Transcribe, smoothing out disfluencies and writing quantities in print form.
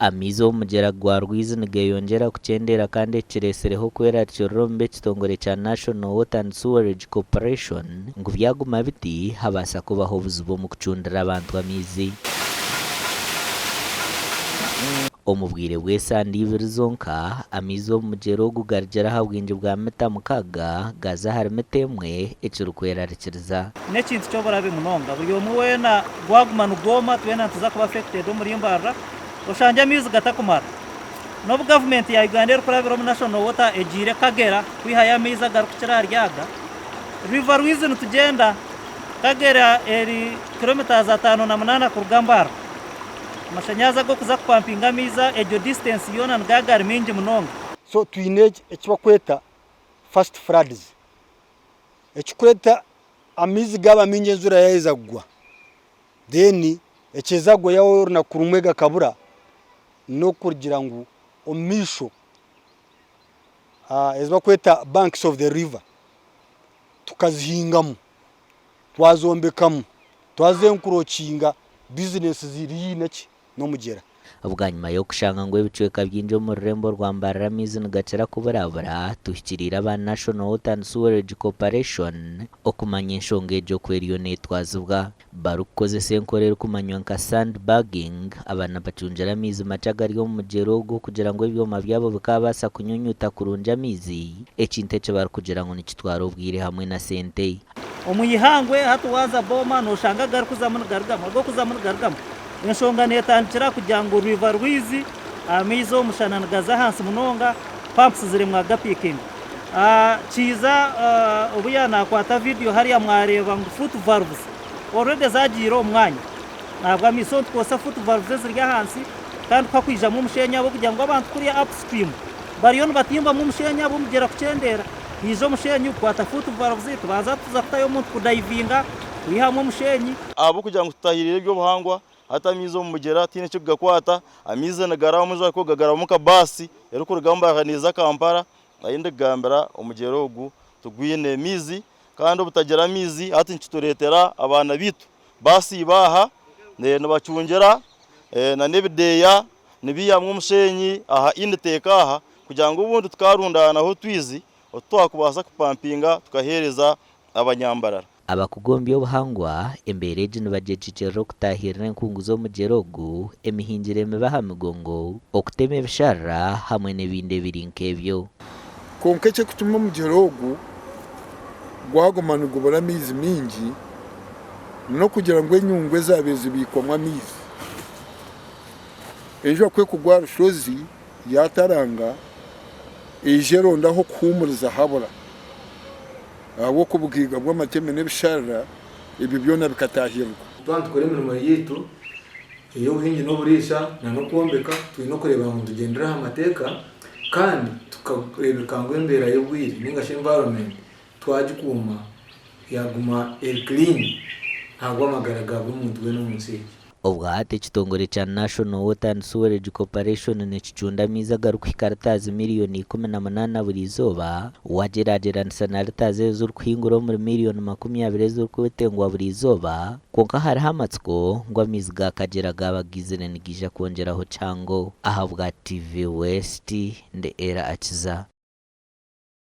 Amaizi omu mugyera gwa Rwizi nigeyongyera kukyendeera kandi eki kiretsireho okwerarikirira omu b'ekitongore kya National Water and Sewerage Corporation ngu byaguma biti habaasa kubaho obuzibu omu kucundira abantu amaizi. Omu bwire bw'esande ibiri zonka, amaizi omu mugyera ogu garugire aha bwingi bwa mita mukaaga gaaza ahari mita emwe ekirikwerarikiriza. N'ekintu ky'oburabe munonga. Buri omwe weena gwaguma nigwoma twena nituza kuba affected omuri Mbarara oshangye amaizi gatakumara. N'obu gavumenti ya Uganda erikurabira omu National Water egiire Kagera kwihayo amaizi agarikukira ahari aga, River Rwizi nitugyenda, Kagera eri kilometres 58 kuruga Mbarara. Amashanyarazi ag'okuza kupampinga amaizi egyo distance yoona nigaba gari maingi munonga. So twine eki barikweta fast floods ekirikureta amaizi gaaba maingi enjura yaaheza kugwa then ekyeza kugwa yaaba orunaku rumwe gakabura n'okugira ngu omu maisho ezi barikweta banks of the river tukazihingamu, twazombekamu, twazenkrokinga bizinesi ziri haihi naki n'omugyera. Bwanyima y'okushanga ngu ebicweka bingi omu rurembo rwa Mbarara amaizi nigakira kuburabura, tuhikiriire aba National Water and Sewerage Corporation okumanya enshonga egyo oku eriyo netwazibwa. Barikukozesa enkora erikumanywa nka sand bagging, aba nibacungira amaizi makye agari omu mugyera ogu kugira ngu ebyoma byabo bikaabaasa kunyunyuta kurungi amaizi, ekintu eki barikugira ngu nikitwara obwire hamwe na sente. Omu ihangwe hati waaza Boma nooshanga agarikuzamu nigarugamu, ag'okuzamu nigarugamu. Enshonga neetandikira aha kugira ngu River Rwizi amaizi omushana nigaza ahansi munonga, pumps ziremwa kugapiikinga. Kiiza obu yaanaakwata vidiyo hariya mwareeba ngu foot valves already zaagiire omu mwanya ahabw'amaizi. So nitukozesa foot valves eziri ahansi kandi ku hakwijamu omusheenyi ahabw'okugira ngu abantu kuriya upstream bariyo nibatimbamu omusheenyi ahabw'omugyera kukyendeera. Haija omusheenyi gukwata foot valves, tubanza tuza kutayo omuntu kudayivinga kwihamu omusheenyi. Ahabw'okugira ngu tutahiriire eby'obuhangwa, hati amaizi omu mugyera tihaine ekirikugakwata, amaizi nigarabamu enjura ku erikuga garabamu nka baasi erikuruga Mbarara neeza Kampala, ahi ndikugambira omugyera ogu tigwine maizi kandi obutagira maizi hati nikitureetera abaana baitu baasiiba aha nibacungira n'ebideeya nibiihamu omusheenyi aha intake aha kugira ngu obundi tukaarundaanaho otwizi otu twakubaasa kupampinga tukaheereza Abanyambarara. Abakugombya obuhangwa, embeera egi nibagyekyekyerera okutaahirira enkungu z'omugyera ogu, emihingire emibi aha migongo, okutema ebisharara hamwe n'ebindi ebiri nk'ebyo. Kwonka ekirikutuma omugyera ogu gwaguma nigubura amaizi maingi n'okugira ngu enyungu ezaabaire zibiikwamu amaizi, enjura ku erikugwa aha rushozi yaataranga, eija eronda ah'okuhuumuriza habura. Ahabw'okuba obugaiga bw'amateme n'ebisharara ebyo byona bikataahirirwa. Twaba nitukora emirimo yaitu ey'obuhingi n'oburiisa n'okwombeka, twine okureeba ngu nitugyendera aha mateeka kandi tukareebeka ngu embeera y'obwire ninga shi environment twagikuuma yaaguma eri clean ahabw'amagara ga buri muntu weena omu nsi egi. Obwahati ekitongore kya National Water and Sewerage Corporation nikicunda amaizi agarikuhika litaazi miriyoni 18 buri izooba, wagyeragyeranisa na litaazi ezirikuhingura omuri miriyoni 20 ezirikwetengwa buri izooba, kwonka hariho amatsiko ngu amaizi ga Kagyera gaaba gaizire nigaija kwongyeraho kihango. Ahabwa TV West, ndi Ella Akiza.